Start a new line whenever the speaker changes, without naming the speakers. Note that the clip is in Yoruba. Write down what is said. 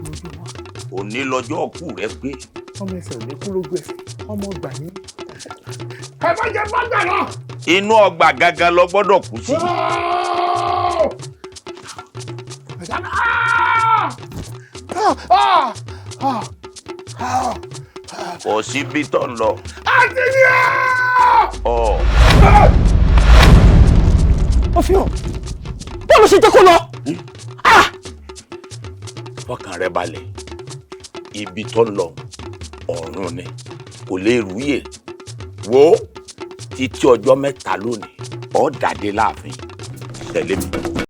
Lójú wa.
Òní lọ́jọ́ ọkù rẹ pé.
Ọmọ ẹsẹ̀ ò ní kú lójú ẹsẹ̀, ọmọ ọgbà ní. Ẹ má jẹ bá gbà lọ.
Inú ọgbà gangan lọ gbọ́dọ̀ kú sí. Kò sí bí tó ń lọ.
Àti ní ọ́.
Ọ.
Ó fi hàn bọ́ọ̀lù ṣe jẹ́ kó lọ.
Fọkàn rẹ balẹ̀, ibi tó ń lọ ọ̀run ni, kò lè rúyè wo títí ọjọ́ 3 lónìí ọ̀ dàdé láàfin. Tẹ̀lé mi.